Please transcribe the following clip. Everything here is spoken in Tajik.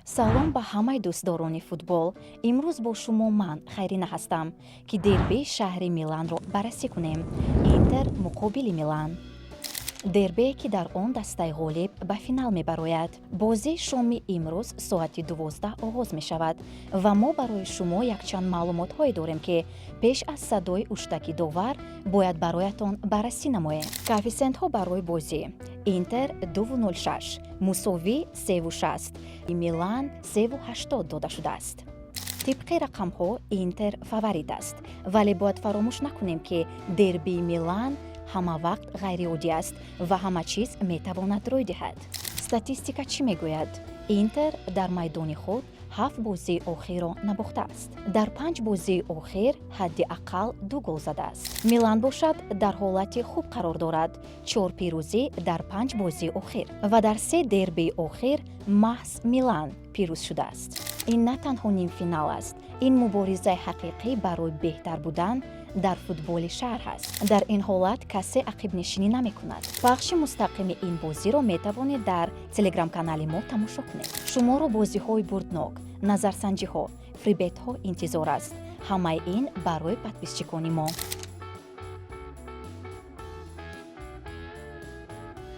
Салом ба ҳамаи дӯстдорони футбол. Имрӯз бо шумо ман, Хайрина, ҳастам, ки дербии шаҳри Миланро баррасӣ кунем. Интер муқобили Милан, дербие, ки дар он дастаи ғолиб ба финал мебарояд. Бозии шоми имрӯз соати 12 оғоз мешавад ва мо барои шумо якчанд маълумотҳое дорем, ки пеш аз садои уштаки довар бояд бароятон баррасӣ намоем. Коэффисиентҳо барои бозӣ: Интер 2,06, мусовӣ 3,60, Милан 3,80 дода шудааст. Тибқи рақамҳо, Интер фаворит аст, вале бояд фаромӯш накунем, ки дербии Милан ҳама вақт ғайриоддӣ аст ва ҳама чиз метавонад рӯй диҳад. Статистика чӣ мегӯяд? Интер дар майдони худ ҳафт бозии охирро набохтааст, дар панҷ бозии охир ҳадди ақал ду гол задааст. Милан бошад, дар ҳолати хуб қарор дорад: чор пирӯзӣ дар панҷ бозии охир, ва дар се дербии охир маҳз Милан пирӯз шудааст. Ин на танҳо нимфинал аст, ин муборизаи ҳақиқӣ барои беҳтар будан дар футболи шаҳр ҳаст. Дар ин ҳолат касе ақибнишинӣ намекунад. Пахши мустақими ин бозиро метавонед дар телеграм-канали мо тамошо кунед. Шуморо бозиҳои бурднок, назарсанҷиҳо, фрибетҳо интизор аст. Ҳамаи ин барои подписчикони мо.